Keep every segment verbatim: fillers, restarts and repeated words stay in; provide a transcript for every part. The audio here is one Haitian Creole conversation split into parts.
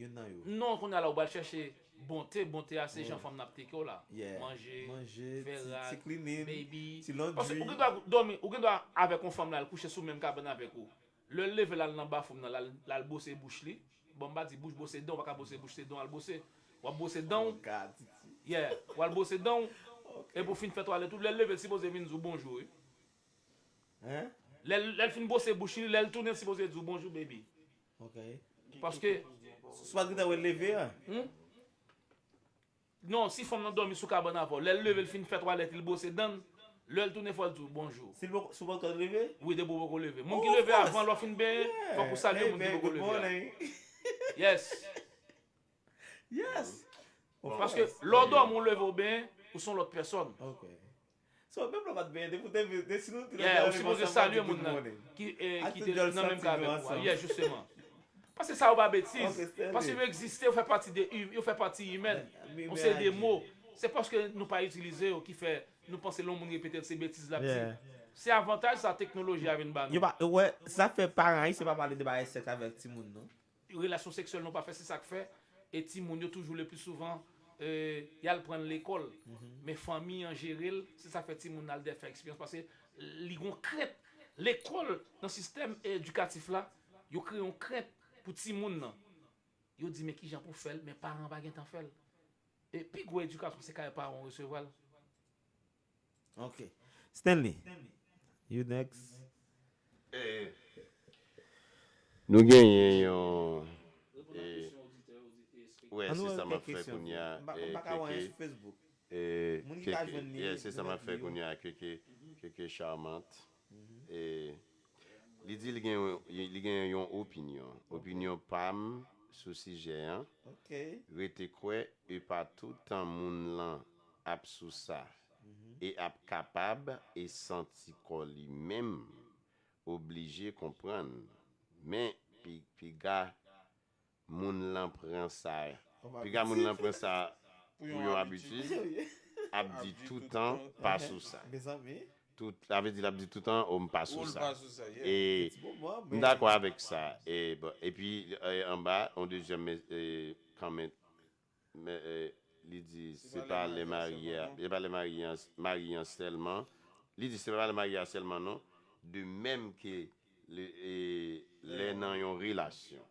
Youn nan yo. Non, kounye a la, ou pral chèche bonte. Bonte a, se jan fanm nan ap teke w la. Yeah. Manje, Manje, fè ti, rad, ti klinin, baby. Ti Paske ou gen londri. Dwa dòmi, ou gen dwa avèk yon fanm la, l kouche sou menm kabann avèk ou. Lè l leve l al nan bafwoup nan, l al, l al bwose bouch li. Bon, m pa di bouch, bwose dan, ou pa ka bwose bouch, se dan w al bwose. W ap bwose dan w, God, Titi. yeah, w al bwose dan w, epi w fin fè twalèt ou. Lè l leve, l sipoze vin di w bonjou, wi. Hein? Lè l lè l fin bwose bouch li, lè l tounen, l sipoze di w bonjou, baby. Ok. Paske, Si w pa t gentan wè l leve a. Hmm? Non, si fanm nan dòmi sou kabann avè w, lè l leve, l fin fè twalèt, li bwose dan l, lè l tounen, fò l di w bonjou. Si l poko- si w pa t leve? Wi, depi w poko leve. Moun ki Oh, of leve course. avan lè w fin benyen, fòk ou salye Hey, moun ki man, poko good leve a. Morning. Yes. Yes. Of Paske course. Lè w dòmi, w leve, w benyen, ou se yon lòt pèsòn. Ok. So, menm lè w pa t benyen, depi w te vin, te si nou te Yeah, ou nan sipoze menm salye ansanm, moun good nan morning. Ki, eh, Ak ki tout te djòl nan menm santi ka nou avèk ou a. ansanm. Yeah, jisteman. Paske sa yo pa betiz. Ok, Stanley. Paske yo egziste, yo fè pati de, yo fè pati imèn. Men- Yon men seri de aji. Mo. Se paske nou pa itilize yo ki fè nou panse lè yon moun repete l, se betiz l ap di. Yeah. Se avantaj sa teknoloji a vin ba Yo nou. Pa, wè, sa fè paran ayisyen pa pale de bagay sèks avèk timoun, non? Relasyon seksyèl nou pa fè, se sa k fè. E timoun yo toujou le pli souvan, eh, y al pran l lekòl. Men fanmi an jere l, se sa k fè timoun nan al dèfè eksperyans. Paske li gon krent. Lekòl, nan sistèm edikatif la, yo kreye yon krent pou timoun nan. Yo di, men kijan pou fè l, men paran pa gentan fè l. E pi gwo edikasyon, se kay paran w resevwa l. Ok. Stanley, you next. Eh, nou genyen yon. Eh, wè, An nou se sa wè m ap kèk fè kesyon. Kounye a. M pa- Eh, m pa ka wè anyen Keke, sou Facebook. eh, Moun ki ka Keke, jwenn li, yeah, se sa m ap fè yo. Kounye a, Keke, Keke Charmant. Eh, li di li gen, yon- li gen yon opinyon. Opinyon pa m sou sijè an. Ok. Rete kwè, e pa toutan moun lan ap sou sa. E ap kapab e santi kò li menm oblije konprann. Men pi, piga moun lan pran sa. Piga moun lan pran sa pou yon abitid, ap di toutan pa sou sa. Mezanmi. Tout, sa vle di l ap di toutan, o m pa sou Ou l sa. pa sou sa, yeah. E Ti moman, m dakò avèk sa. E bon, epi eh, anba, yon dezyèm eh, comment, men, eh, li di, se pa lè marye a, se pa lè marye an, marye an sèlman. Li di, se pa lè marye a sèlman, non. De menm ke le, eh, lè nan yon relasyon.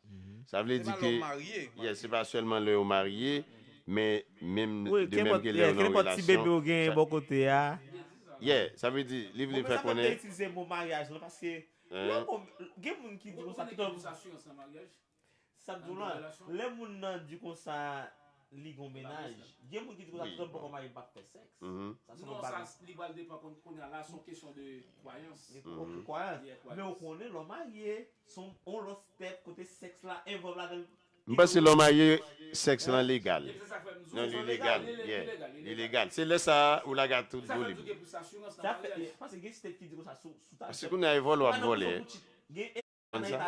Sa vle Se di pa lè ke, w marye. Yeah, se pa sèlman lè yo marye, men menm Wi, de menm kenpòt ke lè yo nan yon kenpòt ti relasyon. Bebe w gen bò kote a. Yeah, sa vle di, li vle Bon, fè sa fè m konnen. Itilize mo maryaj lan paske Hein? lè moun, gen moun ki di konsa tout an Asirans nan maryaj? Sa m di w lan, lè moun nan di konsa li gon mennaj, gen moun ki di konsa Wi, tout an m poko bon. Marye m p ap fè sèks. Mhm. Sa se Non, yon sa bagay. Li pral depan kon- kounye a la, se yon kesyon de kwayans. Ok, kwayans. Yeah, kwayans. Men ou konnen lè w marye, se yon yon lòt step kote sèks la envolve ladan l. M panse lè w marye, sèks lan legal. Se sa k fè m di Non, w. li Li legal. legal. Yeah. Li legal, li Li legal. legal. Se lè sa ou lage tout Sa fè m di w volim. gen plis asirans nan Sa fè, maryaj. paske gen state ki di konsa sou sou ta. Paske kounye a e vòlè w ap vòlè. Gen Konn sa?